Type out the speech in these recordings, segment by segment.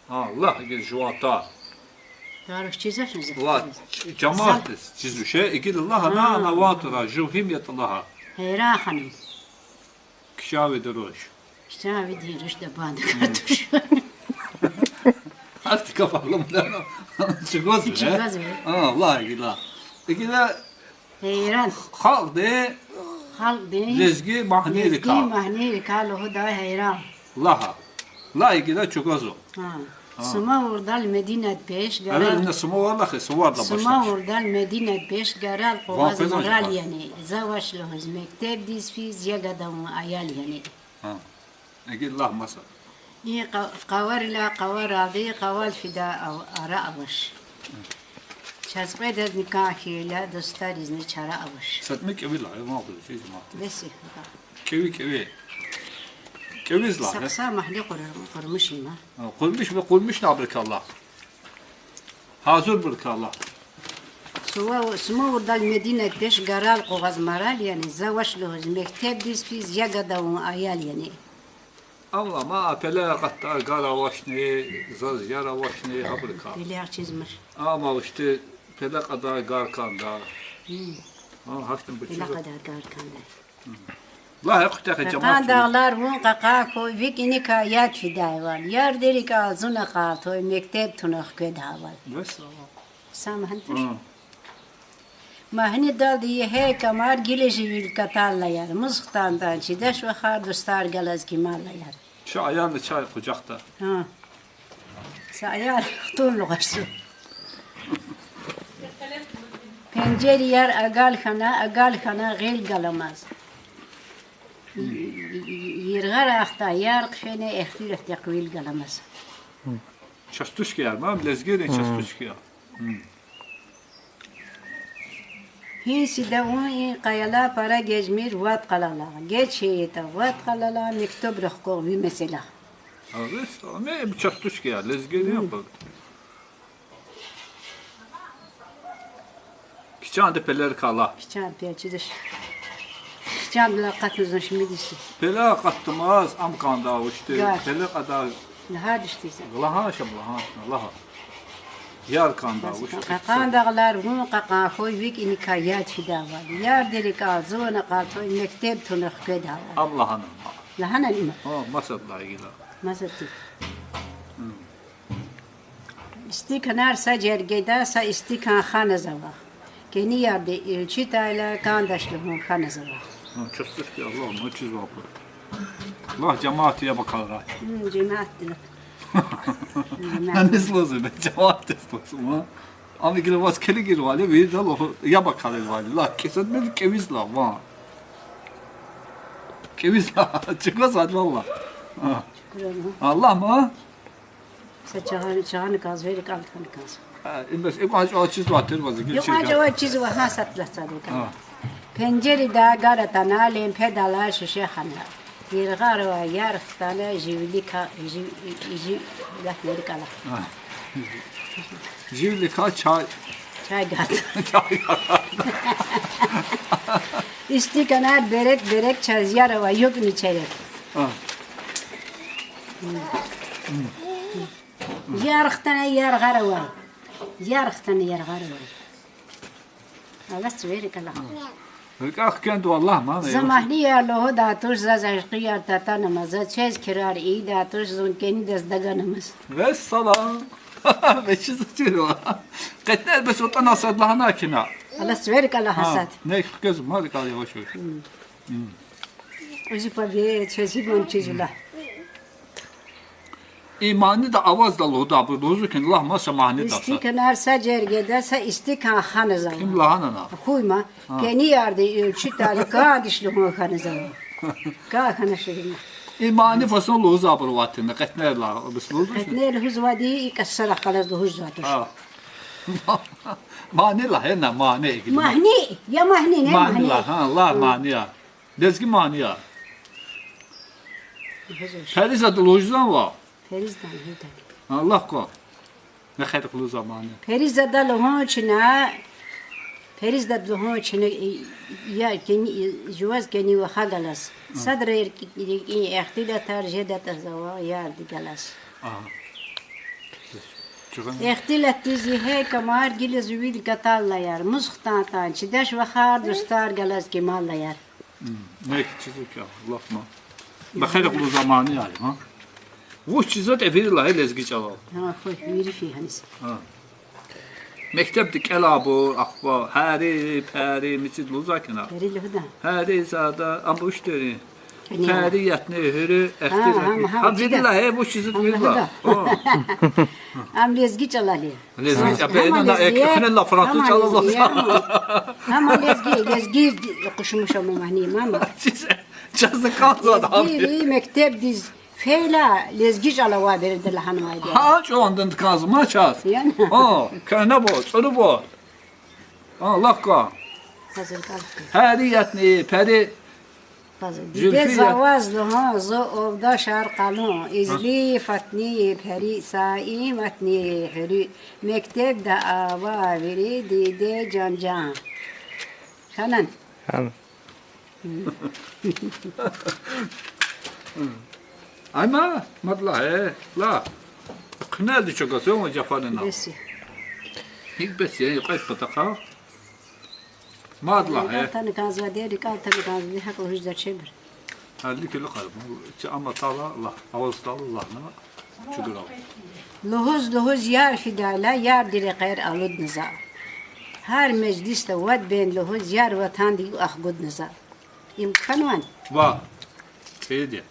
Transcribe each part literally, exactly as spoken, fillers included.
Гьа, лагь, гила жуван тар. Тар вуч чизвачни за? Ва, жамаатдиз чизвуш, э, гила лагь, ана, ана ван тар, жув гьим ятӀа лагь. Гьейран ханум. Кичан ви дуруш? Кичан ви дуруш да банда катуш. Гьахьтин гаф аламда. Чугваз ви, э? Чугваз ви. А, лагь гила. Гила Гьейран. Халкьдин, халкьдин лезги магьнийрикай. Лезги магьнийрикай лугьудай гьейран. Лагь. Лагь гила чугвазва. Гьа. Гьа. Сумавурдал Мединат пеш, эвел гарал, ина сумавурдал, ахи сумавурдал башламиш. Сумавурдал Мединат пеш, гарал къугъваз марал яни. Ван къвезва жи ка. За вач лугьуз мектебдиз физ, я гада вун аял яни. Гьа. Гила лагь маса. И къа-, къаварилай къаваралди, къавал фидай ав-, ара авач. Чаз кьведазни кӀан хьайила, дустаризни чара авач. Сатми кӀеви лагь, я ман къуз, чи жамаат. Бес я. КӀеви, кӀеви. КӀевиз лагь, э? Са-, са магьни къур-, къурмуш има. А, къурмуш ва къурмушни абурукай лагь. Гьазурбурукай лагь. Сува-, Сумавурдал Мединат пеш, гарал къугъваз марал яни, за вач лугьуз мектебдиз физ, я гада вун аял яни. Амма ма а пеле акъатдай гар авачни, заз яр авачни, гьабурукай. Пеле акъатиз мар. Амма вучтин пеле кьадай гар кӀандай. Гьм. А, гьахьтин пеле бучуз. Кьадай гар кӀандай. Лагь, экъуьтехъ жамаат. Къакъан дагълар вун къакъан хьуй, ви кӀаникай яд фидайвал. Ярди рикӀел зун акьалтуй, мектеб туна хкведайвал. Весела. Са магьни туш. Гьа. Магьнидалди я гьей камар, гила живилик атанлаяр. Мус хтандан чидач вахар, дустар галаз кималлаяр. Чи аялни чай къужахда. Гьа. Са аял хтун лугьуз. Пенжерияр агал хьана, агал хьана гъил галамаз. Йиргъарай хтай яргъ фена, эхтилатдихъ вил галамаз. Частушкаяр, ман, лезгийрин частушкаяр. Гьи сида вун и къаяла пара гежмир вад къалала, геж хьайитӀа вад къалала, мектубра хкугъ ви месела. А, вес, а, не, частушкаяр, лезгийрин я. Кичанди пелерикай лагь. Кичанди пеле чидач. Кичандилай акъатна зун шумуд йис я. Пеле акъатдамаз, ам кӀандай вучтин. Гар. Пеле кьадай. Лагьай душтиса. Лагьанач ам, лагьанач, лагь. Яр кӀандай вучтин. Къакъан дагълар вун къакъан хьуй, ви кӀаникай яд фидайвал. Ярди рикӀел зун акьалтуй, мектеб туна хкведайвал. Ам лагьана. Лагьана има. О, масад лагь гила. Масад. Гьм. Истиканар са жергеда, са истикан ханаз ава. КӀани ярди илчитайла, кӀандач лугьун ханаз ава. Гьа, частушка, Аллагь, ма чизвай пара. Лагь, жамаат я бакалра. Гьм, жамаат я. Жамаат. Аниз лугьузва, бе, жамаатдиз лугьузва. Ам гила ваз килигзавайла, вирида лугьу, я бакалризавайла. Лагь, кесад мез кӀевиз лагь, ва. КӀевиз лагь, чуквазвайла лагь. А. Аллагь ма. Са чагъан, чагъан кӀанзава, вири кӀан кӀанзава. А, им бес, икьван чӀаваз чизвай тир ваз, гил чиркан. Икьван чӀаваз чизва, гьа сад лагьай сад икьван. А. Пенжерда гар атана, лемпедалай шуьше хана. Йиргъарвай яр хтана, живилик, жив-, жив-, лагьай мери кӀала. А. Живиликай чай. Чай гад. Чай гад. Истиканар берек-берек, чаз яр авай, юкьни черек. А. Ярх тана яргъар авай. Ярх тана яргъар авай. Аллагь цуьвер рикӀел ала. РикӀел хкведа, валлагь, ман. За магьнияр лугьудай туш, заз ашкъияр татанамаз, заз чвез крар ийидай туш, зун кӀанидаз таганамаз. Вессалам. Вичиз чирва. Къетнер бес ватӀана сад лагьана кина. Аллагь цуьвер рикӀел ала, гьа, сад. Не хквезва, ма рикӀел ала яваш-яваш. Гьм. Гьм. Узи паве, чвези ван чизва лагь. И манида авазда лугьуда, абур лугьузва кин, лагь маса манида са. Истиканар са жергеда, са истикан ханаз ава. Ким лагьанана? Хьуй ма, гьа, кӀани ярди илчитайла, кӀандич лугьун ханаз ава. КӀан хьана шуьгьуьна. И мани фасон лугьузвайбур аватна, къетнер лагь, бес лугьузвачни? Къетнер лугьузвайди, и кӀасарахъ галаз лугьузвайди туш. Гьа. Мани лагь, гьена, мани. Магьни, я магьни, не магьни. Мани лагь, гьа, лагь, гьа, мани я. Лезги мани я. Лугьузвач. Перизада лугьузвани ваз? Перизада лугьуда. Аллагь кван. Мехъерик лугьузвай мани. Перизада лугьун чна, перизада лугьун чна, и, я кӀани, и, жуваз кӀани ваха галаз. Гьа. Садра рикӀин ихтилатар жедатӀа зава ярди галаз. Агьа. Ихтилатдиз егьей камар гила зувил гаталлаяр, муз хтантӀан, чидач вахар, дустар галаз кималлаяр. Мм, нек чизва кя, лап ма. Бахерек лугьуз амани али, гьа? Вуч чизва тӀе вири лагьай лезги чӀалал. Гьа, ху, вири фи гьаниз. Гьа. Мектебда кӀелайбур ахпа, гьари, пари, мицид лугьузвай кьена. Пари лугьуда. Гьари зада, ам вуч тир? Пари ятӀни, гьуьруь, эхтир ятӀни. Гьа, гьа, вири лагьай, вуч чизва вири лагьай. Ам лезги чӀалал я. Лезги чӀалал, ина на экуьхнела француз чӀалал лугьузва. Гьама лезги, лезги къушумуш ама магьни, мама. Чаз, чаз кӀанзава ам. Лезгийри мектебдиз фейила лезги чӀалал авай береда лагьанвайди я. Гьа, чӀавандан кӀанзава чаз. Яна. О, кана бу, цӀуру бу. А, лахка. Гьазир калхи. Гьари ятӀни, пари. Гьазир. Зульфия. Диде заваз лугьун, зун овдашар къалун, Излифатни, Пери Саиматни, гьуьруь, мектебда ава вири, диде жан-жан. Ханан. Гьан. Ай ма, мад лагь, э, лагь. Хъуьнелди чӀугваз, вун жафарина. Бес я. ГьикӀ бес я, кьвед патахъай. Мад лагь, э. РикӀел атана кӀанзавайди, рикӀел атана кӀанзавайди, гьакӀ лугьуз жеда чебир. Гьа, ликили къарма. Чи ам атайла лагь, аваз атайла лагь, на. Чугурал. Лугьуз-лугьуз яр фидайла, ярди рекьер алудна за. Гьар межлисда вад бен лугьуз, яр ватандив ахгудна за. Им хьанвани? Ва. Кьейди.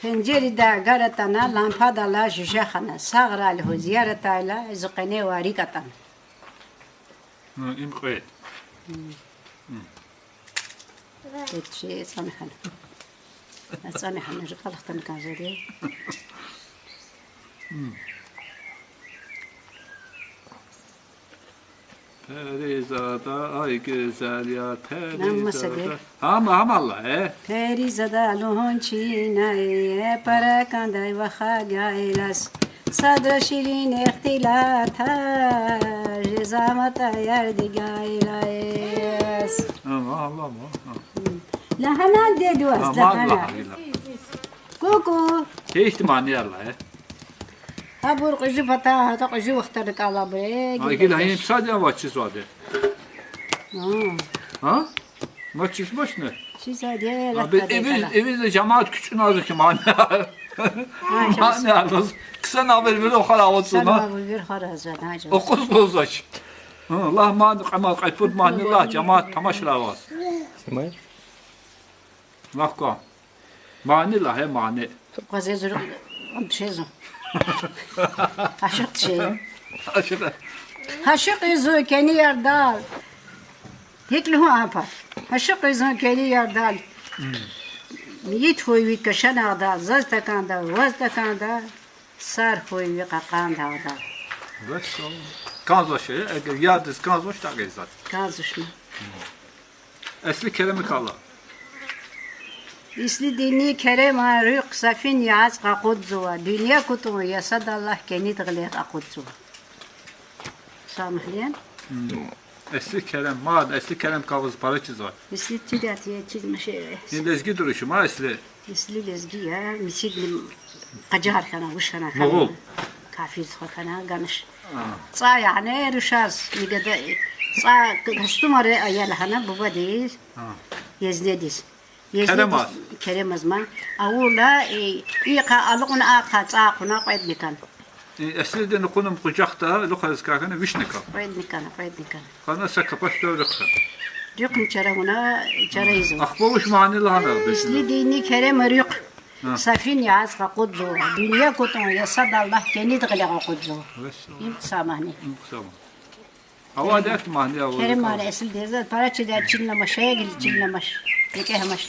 Пенжерда гар атана, лампадал жуьжа хана, сагърай лугьуз яр атайла, зи къене ва рикӀ атана. Ну, им кьвед. М. М. Кьвед чи цӀана хьана. ЦӀана хьана, жи калахтан кӀанзавайди. М. Перизада, ай гуьзел яр, Перизада. Гьама, гьама лагь, э. Перизада лугьун чина, э, пара кӀандай ваха гайлаз. Садра ширин ихтилатар, жезамата ярди гайлаз. Гьама, гьама, гьама. Лагьана дедваз, лагьана. Лагьана, лагьана. Ку-ку. Гьихьтин манияр лагь, э. Абур кьуьзуь пата, гьатта кьуьзуь вахтара кӀелайбур, э, гила. Гила гьин писади ава чизвайди. А? Ма чизмашна? Чизвайди, э, лап эвиз, эвиз жамаат кучӀуназва хьи мани. Мани алаз. Ксана абур вири хара аватзава. Ксана абур вири хара аватзава. Окъуз лугьузвач. Лагь мани, кьамал кьепуд мани лагь, жамаат тамашрай ваз. Лагь кван. Мани лагь, э, мани. Къвазезур, ам тушезун. Ашукь тушез. Ашукь. Ашукь я зун кӀани ярдал. ГьикӀ лугьун апа? Ашукь я зун кӀани ярдал. Мм. Мейит хьуй ви кашанагъдал, заз такӀанда, ваз такӀанда, сар хьуй ви кьакьандагъдал. Весело. КӀанзавач, э, эгер ярдиз кӀанзавач, так и заз. КӀанзавач ман. Эсли керемикай лагь. Эсли дини кереман руьхъ сафин яз къакъудзава, дуьнья кутӀун ясадаллагь кӀанид гъиле къакъудзава. Самгьлен? Мм. Эсли керем, мад, эсли керем кавуз пара чизва. Эсли чида тие чиз машеве. Ин лезги дуруш ма эсли. Эсли лезги я, мисидни къажар хьана, вуш хьана хьана. Мугъул. Кафир хва хьана, ганаш. А. ЦӀа яни рушаз, мигада, цӀа костюмар ая лагьана бубадиз, а, езнедиз. Езнедиз керемаз. Керемаз ма. Авула, э, и къа алукьна, а къа цӀа кьуна кьведни кана. Э, эслидин кьунум къужахда, лугьуз кӀан хьана, вишни кана. Кьведни кана, кьведни кана. Къанна са капаш тӀвар рехъ хьана. Рехъни чара вуна, чара ийизва. Ахпа вуч мани лагьана бес? Эсли дини керема руьхъ. Гьа. Сафин яз къакъудзава, дуьнья кутӀун ясадаллагь кӀанид гъиле къакъудзава. Весело. Им хъсан мани. Им хъсан мани. Авайди ахьтин мани ава. Керемар эсли деза, пара чида чилна машегил, чилна маш. Еке гьамаш.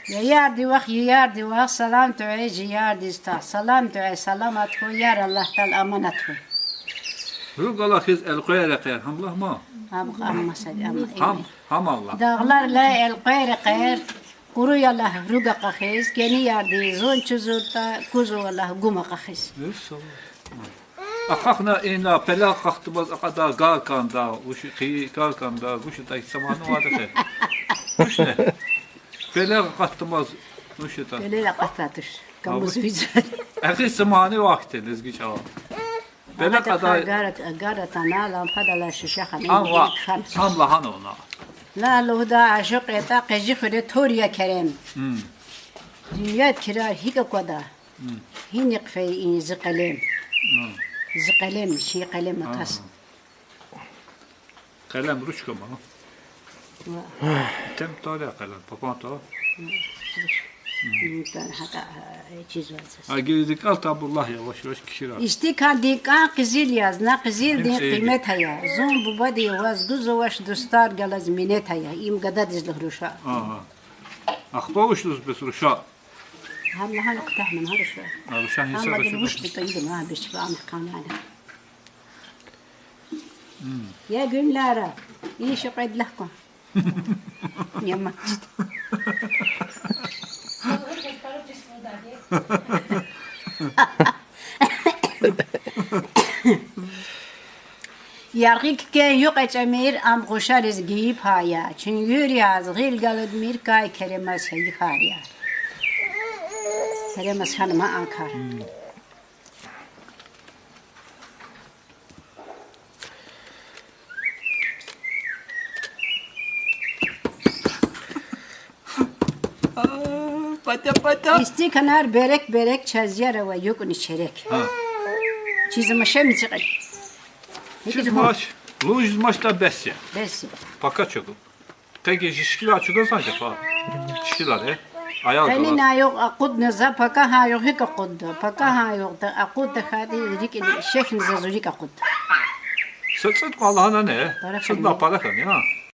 Я ярди вах, я ярди вах, салам-дуьа жи ярдиз тах. Салам-дуьа, саламат хьуй, яр Аллагьдал аманат хьуй. Руг алахьиз элкъвей рекьер, гьам лагь ма. Гьам, гьам масад, гьам. Гьам, гьам Аллагь. Дагълар лагь элкъвей рекьер, къуру я лагь руг акьахиз, кӀани ярди зун чузуртӀа, кузва лагь гум акьахиз. Весело. Акъахна ина пеле акъатдамаз акъада гар кӀанда, вуч хъийи гар кӀанда, вуч ятӀа, гьич са мани авайди хьи. Вучни? Пеле акъатдамаз вуч ятӀа? Пеле акъатдамаз туш. Гамуз виз. Эхир са мани вахте лезги чӀала. Пеле акъадай. Гар, гар атана, лампадалай шуша хьана, ам ва, ам лагьана вуна. Лагь лугьуда, ашукь ятӀа, Къежи хуьре тур я Керем. Дуьньяд кирар гьикӀ аквада? Гьинихъ фейи зи къелем? Зи къелем, чи къелем акас. Къелем, ручка ма. Итим тӀвар я къелем, папан тӀвар. Гьакӏ, э, чизвай. А гьа рикӀел табурла, яваш-яваш кхьирай. Истикандин кӀан къизил яз, на къизилдин къимет ая. Зун бубадин ваз гузвач, дустар галаз минет ая. Им гададиз лугьуз руша. Ахпа вуч лугьуз бес руша? Гьам лагьана кутягьна, гьа руша. А руша гьиса руша? Вуч ятӀа, идам, а бес чпа ам хкана. Я Гуьлнара, и шукьед лагь кван. Я мачт. Яргъи ккен юкь экӀемир, ам къушариз гайи пай я. Чуьнгуьр яз гъил галудмир, кай Керемаз гьайифар я. Керемаз хьана ма а кар. Патя, патя. Истиканар берек-берек, чаз яр ава юкьни черек. Гьа. Чизмаша мицикьи. Чизмаш, лугьузмач да бес я. Бес я. Пака чугу. Къеги жи шикилар чугвазвани жепа? Шикилар, э? Аял галаз. Къенин югъ акъудна за, пакагьан югъ гьикӀ акъудда? Пакагьан югъ да акъудда хьайитӀа, рикӀни шехьна заз рикӀ акъудда. Са цӀуд кьван лагьанани? ЦӀуд лагьай пара хьана, я?